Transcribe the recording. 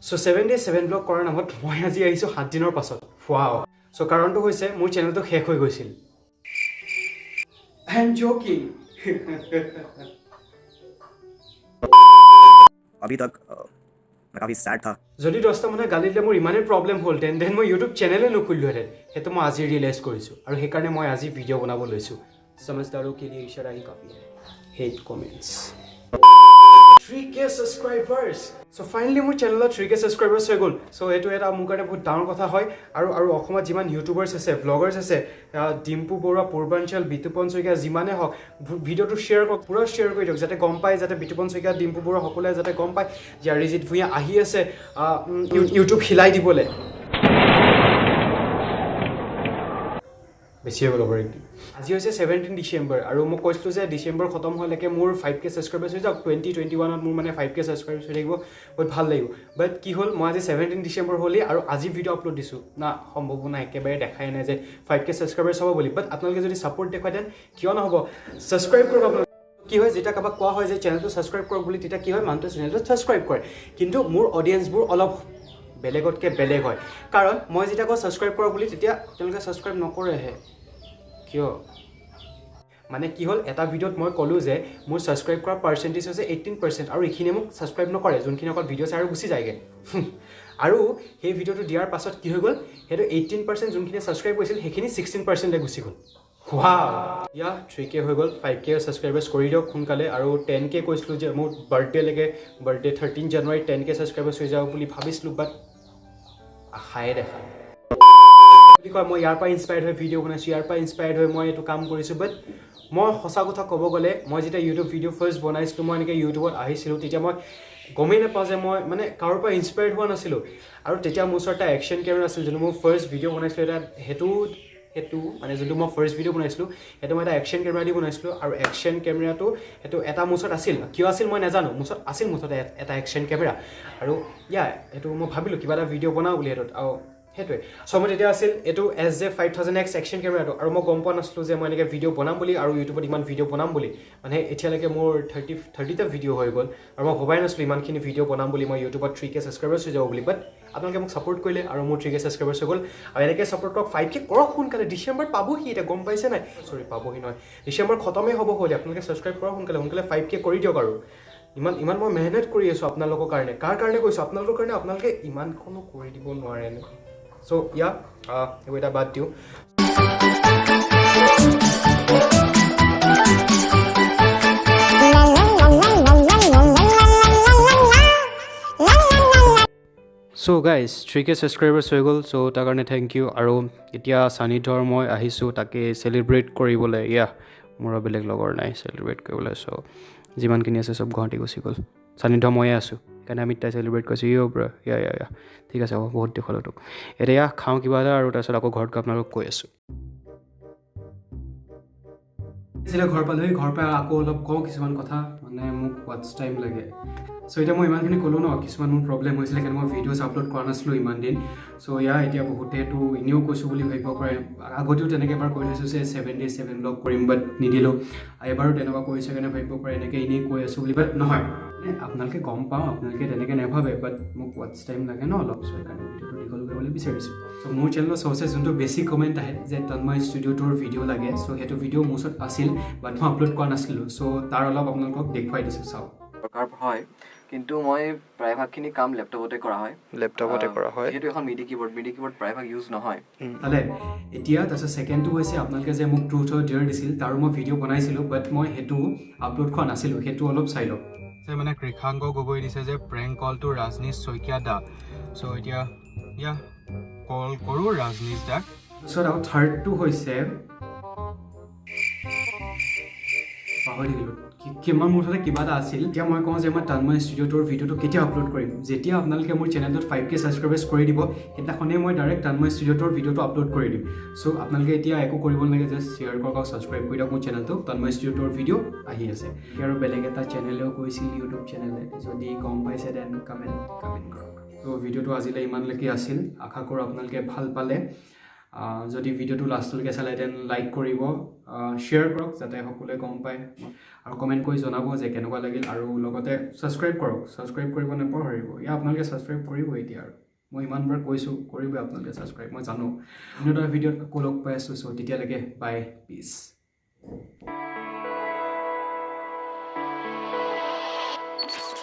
চ' 7 day 7 blog কৰাৰ নামত মই আজি আহিছোঁ 7 দিনৰ পাছত। ৱাও। চ' কাৰণটো হৈছে মোৰ চেনেলটো শেষ হৈ গৈছিল। I am joking. अभी तक मैं काफ़ी सैड था। যদি 10টা মানুহে গালি দিলে মোৰ ইমানেই প্ৰব্লেম হ'লহেঁতেন, then মই ইউটিউব চেনেলে নুখুলিলোহেঁতেন। সেইটো মই আজি ৰিয়েলাইজ কৰিছোঁ আৰু সেইকাৰণে মই আজি ভিডিঅ' বনাব লৈছোঁ। समझदारों के लिए इशारा ही काफ़ी है। Hate comments. 3K subscribers. So finally মোৰ চেনেলত 3K subscribers হৈ গ'ল। চ' এইটো এটা মোৰ কাৰণে বহুত ডাঙৰ কথা হয়। আৰু অসমত যিমান ইউটিউবাৰ্ছ আছে, ভ্লগাৰ্ছ আছে, ডিম্পু বৰুৱা, পূৰ্বাঞ্চল, বিতুপন শইকীয়া, যিমানে হওক, ভিডিঅ'টো শ্বেয়াৰ কৰক, পূৰা শ্বেয়াৰ কৰি দিয়ক, যাতে গম পায়, যাতে বিতুপন শইকীয়া, ডিম্পু বৰুৱা সকলোৱে যাতে গম পায় যে অৰিজিত ভূঞা আহি আছে ইউটিউব হিলাই দিবলৈ। বেছি হৈ গ'ল অভাৰ একদিন। আজি হৈছে 17 ডিচেম্বৰ আৰু মই কৈছিলোঁ যে ডিচেম্বৰ খতম হোৱালৈকে মোৰ 5K subscribers হৈ যাওক। 2021ত মোৰ মানে 5K subscribers হৈ থাকিব, বহুত ভাল লাগিব। বাট কি হ'ল, মই আজি 17 ডিচেম্বৰ হ'লেই আৰু আজি ভিডিঅ' আপলোড দিছোঁ না, সম্ভাৱনা একেবাৰে দেখাই নাই যে 5K subscribers হ'ব বুলি। বাট আপোনালোকে যদি ছাপৰ্ট দেখুৱাই then কিয় নহ'ব? ছাবস্ক্ৰাইব কৰক আপোনালোকে। কি হয়, যেতিয়া কাৰোবাক কোৱা হয় যে চেনেলটো ছাবস্ক্ৰাইব কৰক বুলি, তেতিয়া কি হয়, মানুহটোৱে চেনেলটো ছাবস্ক্ৰাইব কৰে। কিন্তু মোৰ অডিয়েঞ্চবোৰ অলপ বেলেগতকৈ বেলেগ হয়, কাৰণ মই যেতিয়া কওঁ ছাবস্ক্ৰাইব কৰক বুলি, তেতিয়া তেওঁলোকে ছাবস্ক্ৰাইব নকৰেহে। কিয়? মানে কি হ'ল, এটা ভিডিঅ'ত মই ক'লোঁ যে মোৰ ছাবস্ক্ৰাইব কৰা পাৰ্চেণ্টেজ হৈছে 18% আৰু এইখিনিয়ে মোক ছাবস্ক্ৰাইব নকৰে, যোনখিনি অকল ভিডিঅ' চাই আৰু গুচি যায়গৈ। আৰু সেই ভিডিঅ'টো দিয়াৰ পাছত কি হৈ গ'ল, সেইটো 18% যোনখিনিয়ে ছাবস্ক্ৰাইব কৰিছিল সেইখিনি 16%লৈ গুচি গ'ল। ৱাও। ইয়া, 3K হৈ গ'ল, 5K subscribers কৰি দিয়ক সোনকালে। আৰু 10K কৈছিলোঁ যে মোৰ বাৰ্থডেলৈকে, বাৰ্থডে 13 জানুৱাৰীত 10K subscribers হৈ যাব বুলি ভাবিছিলোঁ, বাট আশায়ে দেখা নাই। বুলি কয়, মই ইয়াৰ পৰা ইনস্পায়াৰ্ড হৈ ভিডিঅ' বনাইছোঁ, ইয়াৰ পৰা ইনস্পায়াৰ্ড হৈ মই এইটো কাম কৰিছোঁ। বাট মই সঁচা কথা ক'ব গ'লে, মই যেতিয়া ইউটিউব ভিডিঅ' ফাৰ্ষ্ট বনাইছিলোঁ, মই এনেকৈ ইউটিউবত আহিছিলোঁ, তেতিয়া মই গমেই নাপাওঁ যে মই মানে কাৰোৰ পৰা ইনস্পায়াৰ্ড হোৱা নাছিলোঁ। আৰু তেতিয়া মোৰ ওচৰত এটা একশ্যন কেমেৰা আছিল, যোনটো মোৰ ফাৰ্ষ্ট ভিডিঅ' বনাইছিলোঁ, এটা সেইটো সেইটো মানে যোনটো মই ফাৰ্ষ্ট ভিডিঅ' বনাইছিলোঁ, সেইটো মই এটা একশ্যন কেমেৰা দি বনাইছিলোঁ। আৰু একশ্যন কেমেৰাটো সেইটো এটা মোৰ ওচৰত আছিল, কিয় আছিল মই নাজানো, মোৰ ওচৰত আছিল মুঠতে এটা একশ্যন কেমেৰা। আৰু ইয়া, সেইটো মই ভাবিলোঁ কিবা এটা ভিডিঅ' বনাওঁ বুলি সেইটোত, আৰু সেইটোৱে। চ' মই তেতিয়া আছিল এইটো SJ5000X action কেমেৰাটো, আৰু মই গম পোৱা নাছিলোঁ যে মই এনেকৈ ভিডিঅ' বনাম বুলি আৰু ইউটিউবত ইমান ভিডিঅ' বনাম বুলি। মানে এতিয়ালৈকে মোৰ 30টা ভিডিঅ' হৈ গ'ল আৰু মই ভবাই নাছিলোঁ ইমানখিনি ভিডিঅ' বনাম বুলি, মই ইউটিউবত 3K subscribers হৈ যাব বুলি। বাট আপোনালোকে মোক ছাপৰ্ট কৰিলে আৰু মোৰ 3K subscribers হৈ গ'ল। আৰু এনেকৈ ছাপৰ্ট কৰক, 5K কৰক সোনকালে। ডিচেম্বৰ পাবহি এতিয়া, গম পাইছে নাই? চৰি, পাবহি নহয়, ডিচেম্বৰ খতমেই হ'ব হ'ল। আপোনালোকে ছাবস্ক্ৰাইব কৰক সোনকালে, সোনকালে 5K কৰি দিয়ক। আৰু ইমান ইমান মই মেহনত কৰি আছোঁ আপোনালোকৰ কাৰণে। কাৰ কাৰণে কৰিছোঁ? আপোনালোকৰ কাৰণে। আপোনালোকে ইমানখনো কৰি দিব নোৱাৰেনে? চ' ইয়া, এইবোৰ এটা বাদ দিওঁ। চ' গাইজ, 3K subscribers হৈ গ'ল, চ' তাৰ কাৰণে thank U. আৰু এতিয়া সান্নিধ্যৰ মই আহিছোঁ তাকে চেলিব্ৰেট কৰিবলৈ। ইয়া, মোৰ আৰু বেলেগ লগৰ নাই চেলিব্ৰেট কৰিবলৈ, চ' যিমানখিনি আছে চব গুৱাহাটী গুচি গ'ল, সান্নিধ্য ময়ে আছোঁ, সেইকাৰণে আমি তাই চেলিব্ৰেট কৰিছোঁ। ইয় ব্ৰ, ইয়া ইয়া ইয়া, ঠিক আছে, হ'ব, বহুত দেখুৱালোঁ তোক। এতিয়া খাওঁ কিবা এটা আৰু তাৰপিছত আকৌ ঘৰত গৈ আপোনালোকক কৈ আছোঁ। যেতিয়া ঘৰ পালোহি, ঘৰ পাই আকৌ অলপ কওঁ কিছুমান কথা, মানে মোক ৱাটছ টাইম লাগে। চ' এতিয়া মই ইমানখিনি ক'লোঁ ন, কিছুমান মোৰ প্ৰব্লেম হৈছিলে, সেইকাৰণে মই ভিডিঅ'ছ আপলোড কৰা নাছিলোঁ ইমান দিন। চ' ইয়া, এতিয়া বহুতেতো এনেও কৈছোঁ বুলি ভাবিব পাৰে। আগতেও তেনেকৈ এবাৰ কৈ থৈছোঁ যে 7 ডে 7 ব্লগ কৰিম, বাট নিদিলোঁ। এবাৰো তেনেকুৱা কৰিছোঁ, সেইকাৰণে ভাবিব পাৰে এনেকৈ এনেই কৈ আছোঁ বুলি, বাট নহয়। মানে আপোনালোকে গম পাওঁ, আপোনালোকে তেনেকৈ নাভাবে, বাট মোক ৱাটছ টাইম লাগে ন অলপ, চ' সেইকাৰণে ভিডিঅ'টো দীঘল কৰিবলৈ বিচাৰিছোঁ। চ' মোৰ চেনেলৰ চবচে যোনটো বেছি কমেণ্ট আহে যে তন্ময় ষ্টুডিঅ'টোৰ ভিডিঅ' লাগে, চ' সেইটো ভিডিঅ' মোৰ ওচৰত আছিল, বাট মই আপলোড কৰা নাছিলোঁ। চ' তাৰ অলপ আপোনালোকক দেখুৱাই দিছোঁ, চাওক। দৰকাৰ হয়, কিন্তু মই প্ৰায়ভাগখিনি কাম লেপটপতে কৰা হয়। লেপটপতে কৰা হয়। যিহেতু এখন মিডি কীবৰ্ড, মিডি কীবৰ্ড প্ৰায়ভাগ ইউজ নহয়। পালে এতিয়া। তাৰপিছত ছেকেণ্ডটো হৈছে, আপোনালোকে যে মোক ট্ৰুথ অৰ ডেয়াৰ দিছিল, তাৰো মই ভিডিঅ' বনাইছিলোঁ, বাট মই সেইটো আপলোড কৰা নাছিলোঁ, সেইটো অলপ চাই লওক। মানে কৃষাংগ গগৈ দিছে যে প্ৰেংক কলটো ৰাজনীশ শইকীয়া দা। চ' এতিয়া ইয়া, কল কৰোঁ ৰাজনীশ দাক। তাৰপিছত আৰু থাৰ্ডটো হৈছে, পাহৰি থাকিলোঁ কিমান, মুঠতে কিবা এটা আছিল। এতিয়া মই কওঁ যে মই তন্ময় ষ্টুডিঅ'টোৰ ভিডিঅ'টো কেতিয়া আপলোড কৰিম? যেতিয়া আপোনালোকে মোৰ চেনেলটোত 5K subscribers কৰি দিব, সেইদিনাখনেই মই ডাইৰেক্ট তন্ময় ষ্টুডিঅ'টোৰ ভিডিঅ'টো আপলোড কৰি দিম। চ' আপোনালোকে এতিয়া একো কৰিব নালাগে, জাষ্ট শ্বেয়াৰ কৰক আৰু ছাবস্ক্ৰাইব কৰি দিয়ক মোৰ চেনেলটো। তন্ময় ষ্টুডিঅ'টোৰ ভিডিঅ' আহি আছে। আৰু বেলেগ এটা চেনেলেও কৈছিল, ইউটিউব চেনেলে, যদি গম পাইছে then comment কৰক। ত' ভিডিঅ'টো আজিলৈ ইমানলৈকে আছিল। আশা কৰোঁ আপোনালোকে ভাল পালে। যদি ভিডিঅ'টো লাষ্টলৈকে চালে, then like কৰিব, শ্বেয়াৰ কৰক যাতে সকলোৱে গম পায় আৰু কমেণ্ট কৰি জনাব যে কেনেকুৱা লাগিল আৰু লগতে ছাবস্ক্ৰাইব কৰক। ছাবস্ক্ৰাইব কৰিব নাপাহৰিব। আপোনালোকে ছাবস্ক্ৰাইব কৰিব এতিয়া আৰু মই ইমানবাৰ কৈছোঁ, কৰিবই আপোনালোকে ছাবস্ক্ৰাইব, মই জানো। অন্য এটা ভিডিঅ'ত আকৌ লগ পাই আছোঁ। চ' তেতিয়ালৈকে বাই, পিচ।